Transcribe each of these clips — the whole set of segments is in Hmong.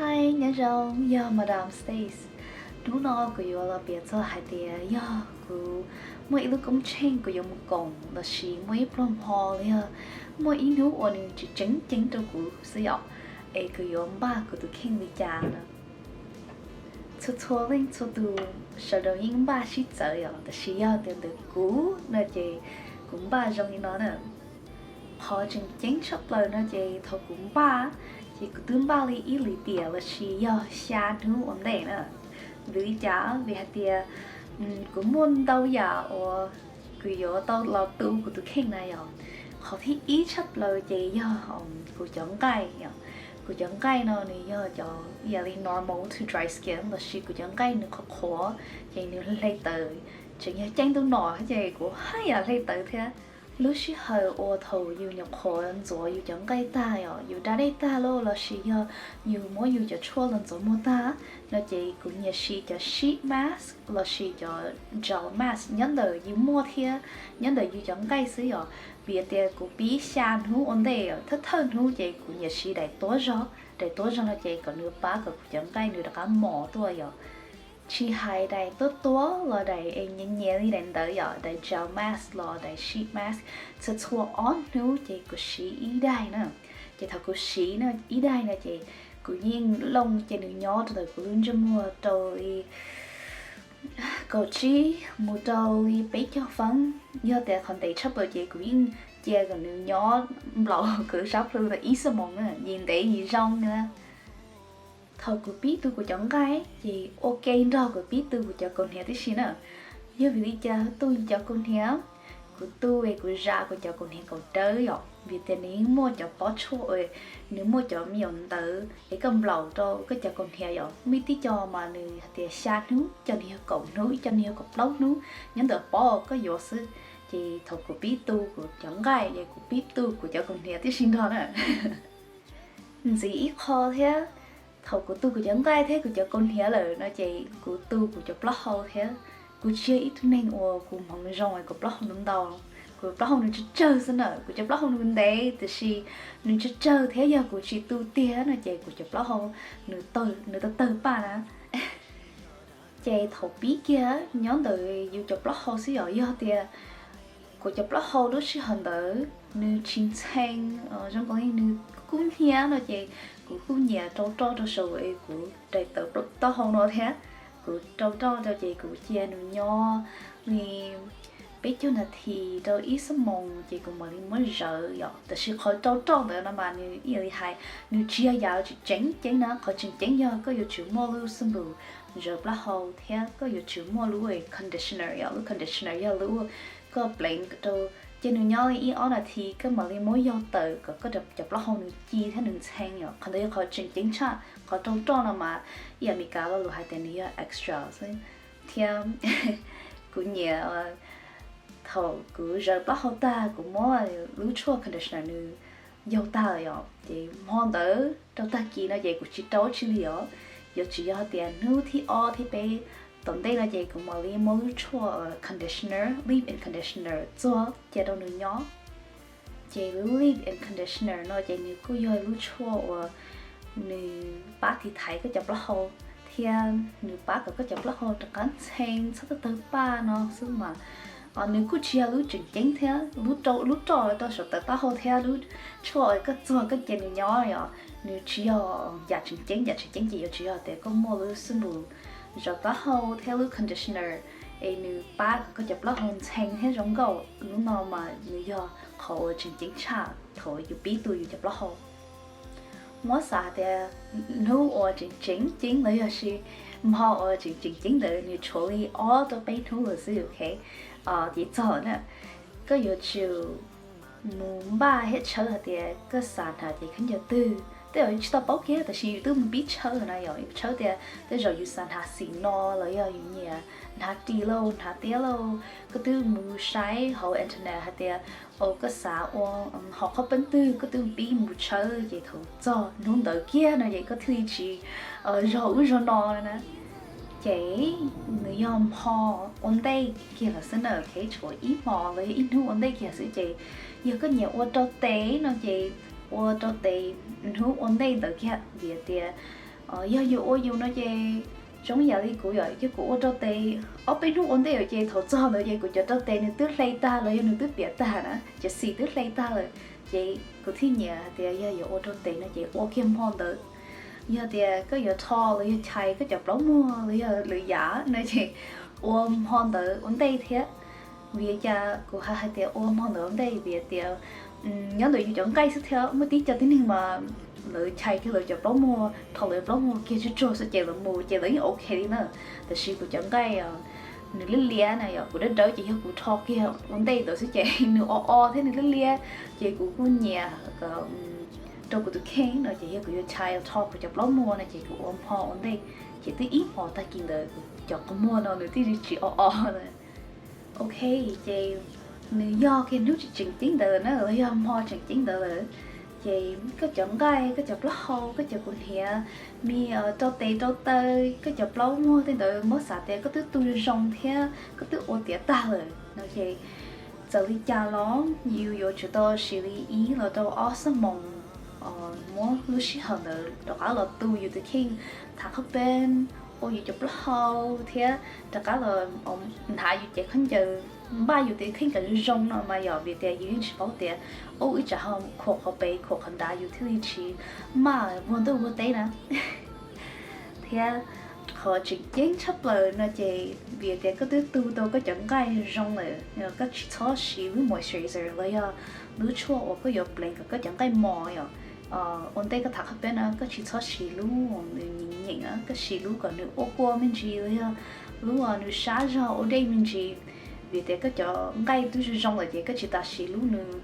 Hi, nyob zoo, yog Madam Stace. Hnub no kuv yuav los piav txog hais tias yog kuv muaj ib lub koob tsheej kuv yuav mus koom lossis muaj ib pluag hmo los yog muaj ib hnub uas nws tsis tseem ceeb rau kuv xwb yom, es kuv yuav npaj kuv tus kheej li cas na. Txhua txhua leej txhua tus sawv daws yeej npaj sib txawv yom, tab sis yog tias ntawm kuv no ces kuv npaj zoo li no na. Qhov tseem ceeb tshaj plaws no ces thaum kuv npaj, ces kuv twb npaj li ib lwm tiam lossis yog xya hnub ua ntej na. Vim li cas? Vim hais tias kuv muaj ntau yam uas kuv yuav tau los tu kuv tus kheej na yom. Qhov thib ib tshaj plaws ces yog kuv cov nqaij yom. Kuv cov nqaij no nws yog cov ib yam li normal to dry skin lossis kuv cov nqaij nws qhuav qhuav ces nws hle tawv, tseem yog ceeb ntuj no ces kuv haj yam hle tawv thiab. Lub sij hawm uas thaum yus nyuam qhuav ntxuav yus cov nqaij tag yom, yus da dej tag lauj lossis yog yus muab yus cov tshuaj los ntxuav muag tag no ces kuv nyiam siv cov sheet mask lossis cov gel mask nyob ntawm yus muag thiab nyob ntawm yus cov nqaij xwb yom. Vim tias kuv pib xya hnub ua ntej, thawj thawj hnub ces kuv nyiam siv daim tuab zog. Daim tuab zog no ces kom nws pab kom kuv cov nqaij nws rov qab mos tuaj yom. Tsis hais daim tuab tuab los daim es nyias nyias li daim ntawd yom, daim gel mask los daim sheet mask, txhua txhua ob hnub ces kuv siv ib daim na. Ces thaum kuv siv ib daim no ces kuv yeej looj cia nws nyob rau ntawm kuv lub ntsej muag rau li kaum tsib mus rau li peb caug feeb. Yog tias qhov ntev tshaj plaws ces kuv yeej cia kom nws nyob nplaum kuv sab plhu tau ib xuab moos na, yim ntev yim zoo na. Thaum kuv pib tu kuv cov nqaij ces ua ke nrog kuv pib tu kuv cov kaus hniav tib si na. Yog vim li cas tu cov kaus hniav? Kuv tu es kuv zam kuv cov kaus hniav kaum dawb yom, vim tias nws yeej muaj cov pob tshuaj, nws muaj cov me nyuam ntawv es koj nplaum rau koj cov kaus hniav yom, muaj ib tib co mas nws hais tias xya hnub, ib co nws yog kaum hnub, ib co nws yog kaum plaub hnub, nyob ntawm pob koj yuav xwb. Ces thaum kuv pib tu kuv cov nqaij ces kuv pib tu kuv cov kaus hniav tib si nrog na. Ntxiv ib qho thiab, thaum kuv tu kuv cov nqaij thiab kuv cov kaus hniav lawm no ces kuv tu kuv cov plaub hau thiab. Kuv tsis yog ib tug neeg uas kuv hmoov zoo es kuv plaub hau ntau ntau, kuv plaub hau nws tsawg tsawg xwb na, kuv cov plaub hau nws ntev tiam sis nws tsawg tsawg thiab yog kuv tsis tu tiag no ces kuv cov plaub hau nws tawg, nws tawg tawg paj na. Ces thaum pib kiag nyob ntawm yus cov plaub hau xwb yom, yog tias kuv cov plaub hau lub sij hawm ntawd nws tsis ntxhee, zoo nkaus li nws kub hnyiab no ces kuv kuj nyiam rau roj rau saum es kuv daim tawv taub hau no thiab. Kuv rau roj rau ces kuv cia nws nyob li peb caug nas this rau ib xuab moos ces kuv mam li muab zawv yom. Tab sis qhov rau roj ntawd no mas nws ib yam li hais, nws tsis yog yam tseem ceeb na. Qhov tseem ceeb yog koj yuav tsum muaj lub xab npum zawv plaub hau thiab koj yuav tsum muaj lub conditioner yom. Lub conditioner yog lub koj pleev rau, cia nws nyob li ib ob nas this koj mam li muab yaug tawm kom koj cov plaub hau nws ci thiab nws ntxhee yom. Qhov ntawd yog qhov tseem ceeb tshaj. Qhov rau roj no mas ib yam Meskas lo lus hais tias nws yog extra xwb. Thiab kuv nyiam thaum kuv zawv plaub hau tag kuv muab lub tshuaj conditioner nws yaug tag lawm yom, ces hmo ntawd rau tag kis no ces kuv tsis rau tsi li os. Yuav tsum yog tias hnub thib ob thib peb tom ntej no ces kuv mam li muab lub tshuaj conditioner, leave-in conditioner txuag cia rau nws nyob. Ces lub leave-in conditioner no ces nws kuj yog lub tshuaj uas nws pab tiv thaiv koj cov plaub hau thiab nws pab kom koj cov plaub hau rov qab ntxhee txhob tawg tawg paj no xwb mas. Nws kuj tsis yog lub tseem ceeb thiab, lub roj rau saum tawv taub hau thiab lub tshuaj koj txuag koj cia nws nyob yom, nws tsis yog yam tseem ceeb. Yam tseem ceeb ces yuav tsum yog tias koj muaj lub xab npum zawv plaub hau thiab lub conditioner es nws pab kom koj cov plaub hau ntxhee thiab zoo nkauj. Lub no mas nws yog qhov uas tseem ceeb tshaj thaum yus pib tu yus cov plaub hau. Muab xav tias hnub uas tseem tseem ceeb ntawd yog si, hmo uas tseem tseem ceeb ntawd nws tshuav li ob rau peb hnub lawm xwb, ok, ces txog na, koj yuav tsum mus npaj thiab tshawb hais tias koj xav hnav cev khaub ncaws twg. Tej zaum tsis tau paub kiag tab sis yus twb mus pib tshawb na yom, yus tshawb tias tej zaum yus xav hnav xim no los yog yus nyiam hnav ris lauj hnav tiab lauj, koj twb mus saib hauv internet hais tias o koj xav ua hom qhov peeb twg, koj twb pib mus tshawb ces thaum txog hnub ntawd kiag no ces koj thiaj li tsis zog ub zog no na. Ces nws yog hmo ua ntej kiag lawm xwb na, ok, tshuav ib hmo los yog ib hnub ua ntej kiag xwb ces yog koj nyiam ua rau tes no ces ua rau tes hnub ua ntej ntawd kiag vim tias Yog yus ua yus no ces zoo yam li kuv yom, yog kuv ua rau tes ob peb hnub ua ntej ces thaum txog ntawd ces kuv cov rau tes nws twb hle tag los yog nws twb piam tag na, cov xim twb hle tag lawm. Ces kuv thiaj nyiam hais tias yog yuav ua rau tes no ces ua kiag hmo ntawd. Yog tias koj yuav rho los yog chais koj cov plaub muag los yog lwm yam no ces ua hmo ntawd ua ntej thiab. Vim li cas kuv hais hais tias ua hmo ntawd ua ntej? Vim tias nyob ntawm yus cov nqaij xwb thiab, muaj tib co tib neeg mas lawv chais kiag lawv cov plaub muag, rho lawv plaub muag kiag tsuag tsuag xwb ces lawv mus ces lawv yeej ok li na. Tab sis kuv cov nqaij nws liab liab na yom, kuv dawb dawb ces yog kuv rho kiag ua ntej ntawd xwb ces nws o o thiab nws liab liab, ces kuv kuj nyiam rau kuv tus kheej no ces yog kuv yuav chais rho kuv cov plaub muag no ces kuv ua hmo ua ntej, ces twb ib hmos tag kis ntawd kuv cov qhov muag no nws twb tsis o o lawm. Ok, ces nws yog kiag hnub tseem ceeb ntawd na, los yog hmo tseem ceeb ntawd lawm. Ces koj cov nqaij, koj cov plaub hau, koj cov kuv hniav, me rau tes rau taw, koj cov plaub muag tej ntawd muab xav tias koj twb tu zoo zoo thiab koj twb ua tiav tag lawm no ces txawm li cas los yus yuav tsum tau siv li ib los rau ob xuab moos, muab lub sij hawm ntawd rov qab los tu yus tus kheej, tham qhov peb, ua yus cov plaub hau thiab rov qab los hnav yus cev khaub ncaws, npaj yus tus kheej kom zoo zoo no mas yom, vim tias yus yeej tsis paub tias ub ib tsam ho khuam qhov pem khuam qhov nrad yus thiaj li tsis maj vuag ntuj vuag teb na. Thiab qhov tseem ceeb tshaj plaws no ces vim tias koj twb tu tau koj cov nqaij zoo lawm, koj tsis txhob siv lub moisturizer los yog lub tshuaj uas koj yuav pleev kom koj cov nqaij mos yom. Ua ntej koj tham qhov peb na koj tsis txhob siv lub nws nyeem nyeem, koj siv lub kom nws ua kua me ntsis los yog lub nws sab zog ua dej me ntsis, vim tias koj cov nqaij twb zoo zoo lawm ces koj tsis tas siv lub nws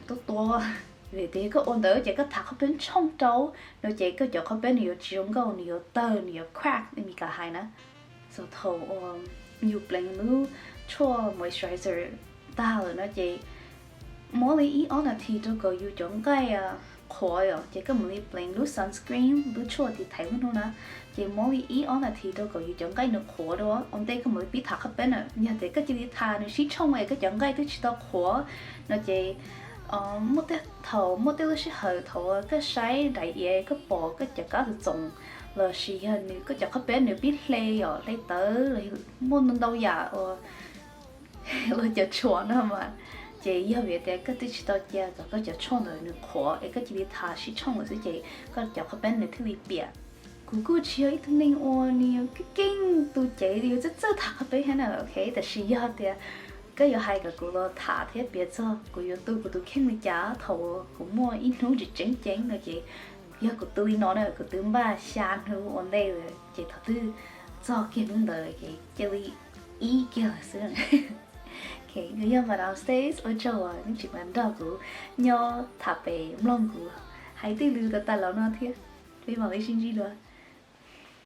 tuab tuab, vim tias koj ua ntawd ces koj tham qhov peb tshooj rau no ces koj cov qhov peb nws yuav tsis zoo nkauj, nws yuav tawg, nws yuav crack li Mis Kas hais na. Txog thaum uas yus pleev lub tshuaj moisturizer tag lawm no ces muab li ib ob nas this rau kom yus cov nqaij qhuav os, ces koj mam li pleev lub sunscreen, lub tshuaj tiv thaiv lub hnub na. Ces muab li ib ob nas this rau kom yus cov nqaij nws qhuav dua, ua ntej koj mam li pib tham qhov peb na. Yog tias koj cia li tham nws sib tshooj es koj cov nqaij twb tsis tau qhuav no ces muaj tej thaum, muaj tej lub sij hawm thaum koj saib daim iav koj pom koj cov kab txoos txoos los sis yog nws koj cov qhov peb nws pib hle os, hle tawv los muaj ntau ntau yam uas los cov tshuam no mas, ces yog vim tias koj twb tsis tau cia kom koj cov tshuaj ntawd nws qhuav es koj cia li tham sib tshooj lawm xwb ces koj cov qhov peb nws thiaj li piam. Kuv kuj tsis yog ib tug neeg uas nws keej keej tu cev li yuav txawj txawj tham qhov peb thiab na, ok, tab sis yog tias koj yuav hais kom kuv los tham thiab piav txog kuv yuav tu kuv tus kheej li cas thaum kuv muaj ib hnub tseem ceeb ceeb no ces yog kuv tu li no na, kuv twb npaj xya hnub ua ntej lawm ces thaum twg txog kiag hnub ntawd ces cia li ib kiag lawm xwb. Ok, kuv yog Madam Stace, ua tsaug uas nej tseem nrog kuv nyob tham pem mloog kuv hais tej lus tas tas los no thiab. Peb mam li sib ntsib dua.